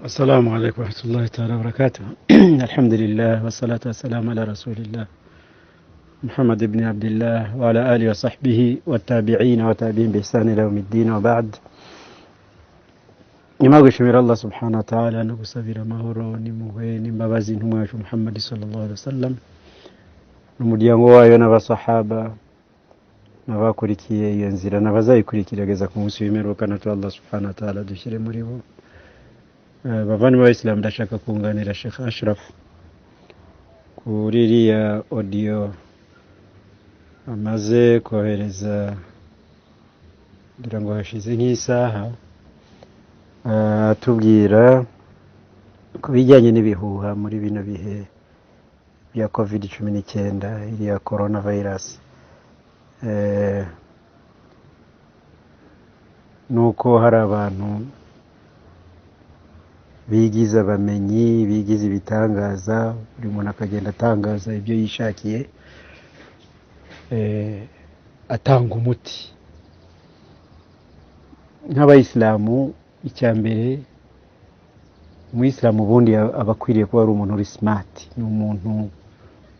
السلام عليكم ورحمة الله تعالى وبركاته. الحمد لله والصلاة والسلام على رسول الله محمد بن عبد الله وعلى آله وصحبه والتابعين وتابعين بإحسان إلى يوم الدين وبعد. Nyuma yo gushimira Allah subhanahu wa ta'ala no gusabira amahoro n'impuhwe n'imbabazi intumwa yacu Muhammad sallallahu alaihi wasallam n'umuryango wayo n'abasahaba n'abakurikiye iyo nzira n'abazayikurikira kugeza ku munsi w'imperuka, natwe Allah subhanahu wa ta'ala dushyire muri bo. Bavandimwe b'abayisilamu, ndashaka kunganira Sheikh Ashraf kuri iriya audio amaze kohereza, ngira ngo hashize nk'isaha, atubwira ku bijyanye n'ibihuha muri bino bihe bya COVID-19, iriya corona virus, nuko hari abantu bigize abamenyi, bigize ibitangaza, buri muntu akagenda atangaza ibyo yishakiye, atanga umuti. Nk'abayisilamu, icya mbere, umuyisilamu ubundi aba akwiriye kuba ari umuntu uri smart, ni umuntu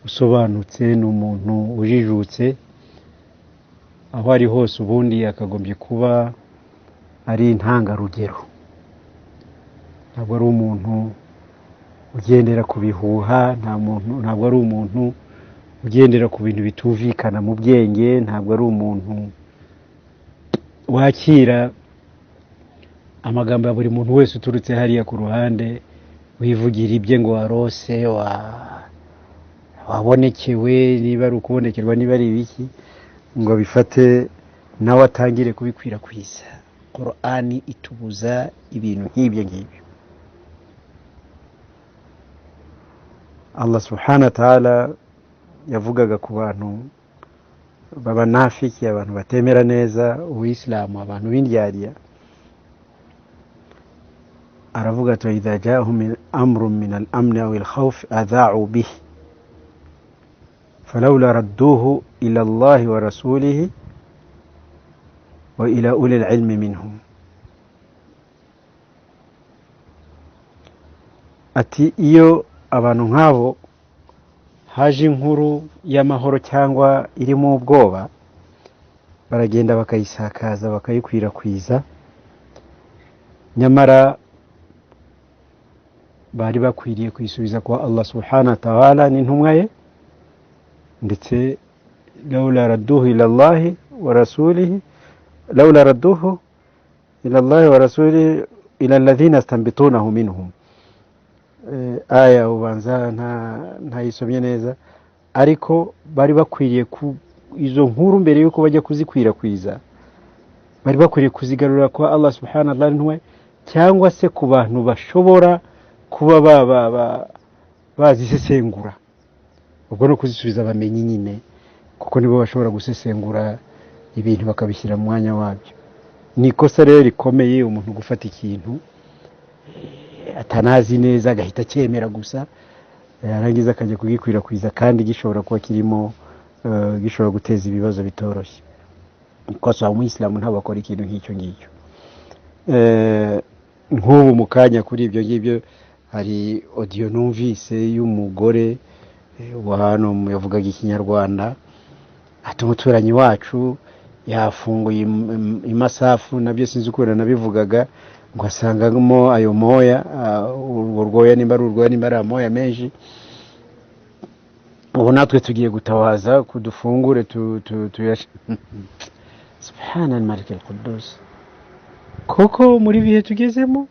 usobanutse, ni umuntu ujijutse. Aho ari hose ubundi yakagombye kuba ari intangarugero. Ntabwo ari umuntu ugendera ku bihuha, nta muntu, ntabwo ari umuntu ugendera ku bintu bitumvikana mu bwenge, ntabwo ari umuntu wakira amagambo ya buri muntu wese uturutse hariya ku ruhande wivugira ibye ngo warose, wabonekewe, niba ari ukubonekerwa, niba ari ibiki, ngo bifate nawe atangire kubikwirakwiza. Korani itubuza ibintu nk'ibyo ngibyo. Allah subhanahu wa ta'ala yavugaga ku bantu b'abanafiki, abantu batemera neza ubuyisilamu, abantu b'indyarya. Aravuga ati: idha jahum amrun min al amni aw al khawf adha'u bihi falawla radduhu ila Allahi wa rasulihi wa ila uli ilmi minhum. Ati iyo abantu nk'abo haje inkuru y'amahoro cyangwa irimo ubwoba, baragenda bakayisakaza, bakayikwirakwiza, nyamara bari bakwiriye kuyisubiza kwa Allah subhanahu wa ta'ala n'intumwa ye, ndetse laula radduhu ila Allahi wa rasulihi, laula radduhu ila Allahi wa rasulihi ila alladhina yastanbitunahu minhum. Aya ubanza ntayisomye neza, ariko bari bakwiriye ku izo nkuru, mbere yuko bajya kuzikwirakwiza, bari bakwiriye kuzigarura kwa Allah subhanahu wa ta'ala n'intumwa, cyangwa se ku bantu bashobora kuba bazisesengura. Ubwo no kuzisubiza abamenyi nyine, kuko nibo bashobora gusesengura ibintu bakabishyira mu mwanya wabyo. Ni ikosa rero rikomeye umuntu gufata ikintu atanazi neza agahita acyemera gusa, yarangiza akajya kugikwirakwiza kandi gishobora kuba kirimo, gishobora guteza ibibazo bitoroshye. Ikosa, umuyisilamu ntabwo akora ikintu nk'icyo ngicyo. Nk'ubu mu kanya kuri ibyo ngibyo hari audio numvise y'umugore wa hano, yavugaga Ikinyarwanda, ati umuturanyi wacu yafunguye imasafu, nabyo sinzi ukuntu nabivugaga, ngo asangamo ayo moya, urwo rwoya, nimba ari urwoya, nimba ari amoya menshi. Ubu natwe tugiye gutawaza kudufungure tuyash. Subhana al-Malik al-Quddus! Koko muri bihe tugezemo,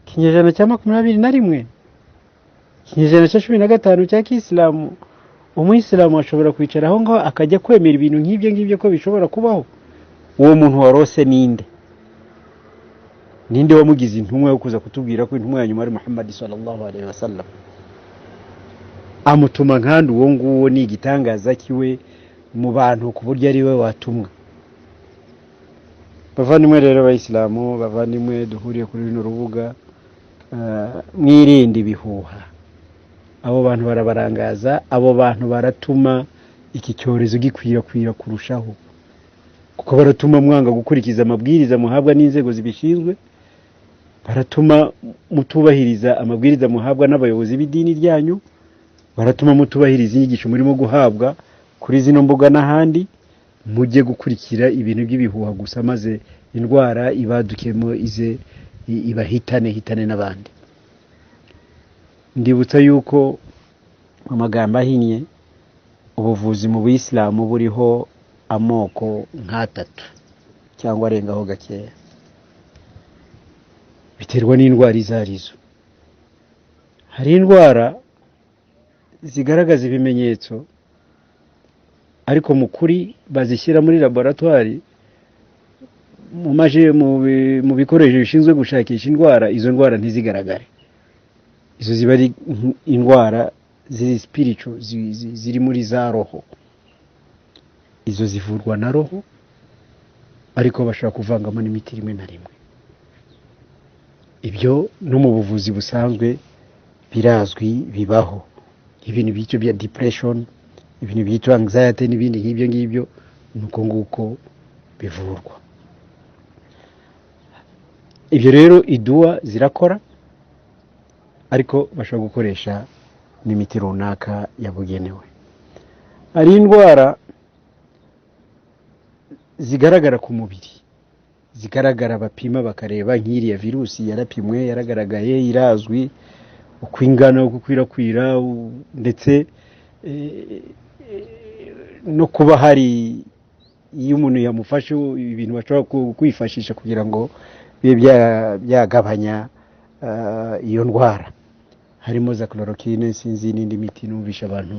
ikinyejana cya 21, ikinyejana cya 15 cya kisilamu, umuyisilamu ashobora kwicara aho ngaho akajya kwemera ibintu nk'ibyo ngibyo ko bishobora kubaho? Uwo muntu warose ninde? Ninde wamugize intumwa yo kuza kutubwira ko intumwa ya nyuma ari Muhammad sallallahu alaihi wasallam? Amutuma nkandi? Uwo nguwo ni igitangaza kiwe mu bantu ku buryo ari we watumwa? Bavandimwe rero abayisilamu, bavandimwe duhuriye kuri runo rubuga, mwirinde ibihuha. Abo bantu barabarangaza, abo bantu baratuma iki cyorezo gikwirakwira kurushaho, kuko baratuma mwanga gukurikiza amabwiriza muhabwa n'inzego zibishinzwe. Baratuma mutubahiriza amabwiriza muhabwa n'abayobozi b'idini ryanyu, baratuma mutubahiriza inyigisho murimo guhabwa kuri zino mbuga n'ahandi, mujye gukurikira ibintu by'ibihuha gusa, maze indwara ibadukemo ize ibahitane, hitane n'abandi. Ndibutsa yuko mu magambo ahinnye ubuvuzi mu buyisilamu buriho amoko nk'atatu cyangwa arengaho gakeya, biterwa n'indwara izo arizo. Hari indwara zigaragaza ibimenyetso ariko mu kuri bazishyira muri laboratwari, mu bikoresho bishinzwe gushakisha indwara, izo ndwara ntizigaragare. Izo ziba ari indwara ziri spiritual, ziri muri za roho. Izo zivurwa na roho, ariko bashobora kuvangamo n'imiti rimwe na rimwe. Ibyo no mu buvuzi busanzwe birazwi, bibaho. Ibintu by'icyo bya depression, ibintu byitwa anxiety n'ibindi nk'ibyo ngibyo, ni uko nguko bivurwa. Ibyo rero iduwa zirakora, ariko bashobora gukoresha n'imiti runaka yabugenewe. Hari indwara zigaragara ku mubiri, zigaragara bapima bakareba, nk'iriya virusi yarapimwe, yaragaragaye, irazwi uko ingana, uko ikwirakwira, ndetse no kuba hari iyo umuntu yamufashe ibintu bashobora kwifashisha kugira ngo bibe byagabanya iyo ndwara, harimo za chloroquine, sinzi n'indi miti numvisha abantu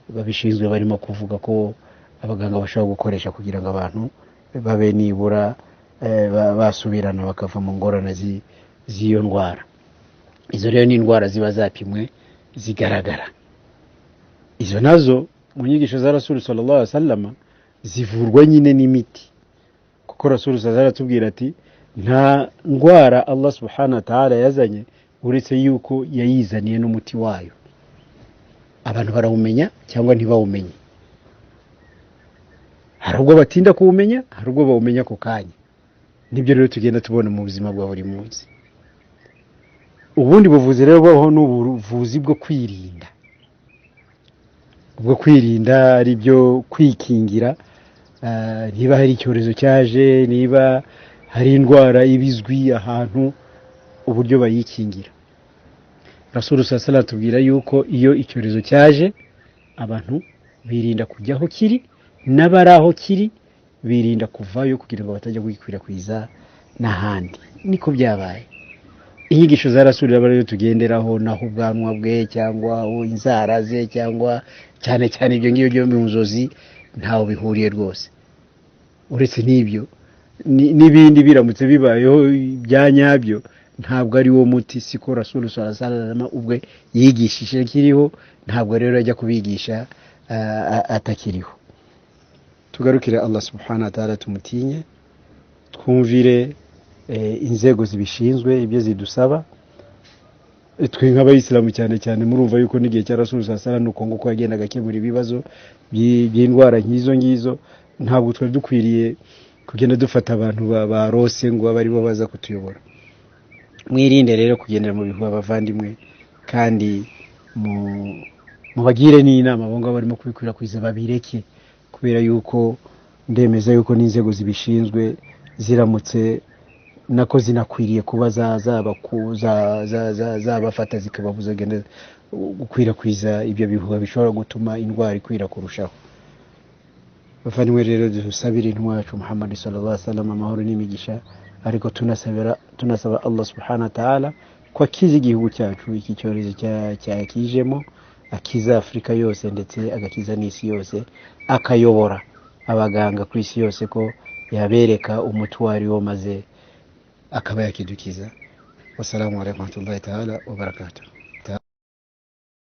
babishinzwe barimo kuvuga ko abaganga bashobora gukoresha kugira ngo abantu babe nibura basubirana bakava mu ngorane z'iyo ndwara. Izo rero ni indwara ziba zapimwe zigaragara. Izo nazo mu nyigisho za Rasulu sallallahu alaihi wasallam zivurwa nyine n'imiti, kuko Rasulu sallallahu alaihi aratubwira ati: "Nta ndwara Allah subhanahu wa ta'ala yazanye uretse yuko yayizaniye n'umuti wayo." Abantu barawumenya cyangwa ntibawumenye. Hari ubwo batinda kuwumenya, hari ubwo bawumenya ako kanya. Nibyo rero tugenda tubona mu buzima bwa buri munsi. Ubundi buvuzi rero bubaho ni ubuvuzi bwo kwirinda. Ubwo kwirinda ari byo kwikingira, niba hari icyorezo cyaje, niba hari indwara ibizwi ahantu, uburyo bayikingira. Rasulu sasala atubwira yuko iyo icyorezo cyaje abantu birinda kujya aho kiri, n'abari aho kiri birinda kuvayo kugira ngo batajya kugikwirakwiza n'ahandi. Niko byabaye. Inyigisho za Rasulu aba ariyo tugenderaho, naho ubwanwa bwe cyangwa inzara ze cyangwa cyane cyane ibyo ngibyo byo mu nzozi ntaho bihuriye rwose. Uretse n'ibyo n'ibindi biramutse bibayeho bya nyabyo, ntabwo ari wo muti. Siko Rasulu sallallahu ubwe yigishije kiriho, ntabwo rero ajya kubigisha atakiriho. Tugarukire Allah subhanahu wa ta'ala, tumutinye, twumvire inzego zibishinzwe ibyo zidusaba. Twe nk'abayisilamu cyane cyane murumva yuko n'igihe cya Rasulu sallallahu nuko nguko yagendaga akemura ibibazo by'indwara nk'izo ngizo. Ntabwo twari dukwiriye kugenda dufata abantu barose ngo abe aribo baza kutuyobora. Mwirinde rero kugendera mu bihuha, abavandimwe, kandi mubagire n'inama abo ngabo barimo kubikwirakwiza babireke, kubera yuko ndemeza yuko n'inzego zibishinzwe ziramutse nako zinakwiriye kuba zabafata zikababuza genda gukwirakwiza ibyo bihuha bishobora gutuma indwara ikwira kurushaho. Bavandimwe rero, dusabire intumwa yacu Muhammad sallallahu alaihi wasallam amahoro n'imigisha, ariko tunasaba Allah subhanahu wa ta'ala ko akiza igihugu cyacu iki cyorezo cyakijemo, akiza Afurika yose ndetse agakiza n'isi yose, akayobora abaganga ku isi yose ko yabereka umuti uwo ari wo maze akaba yakidukiza. Wassalamu alaikum warahmatullahi ta'ala wabarakatuh.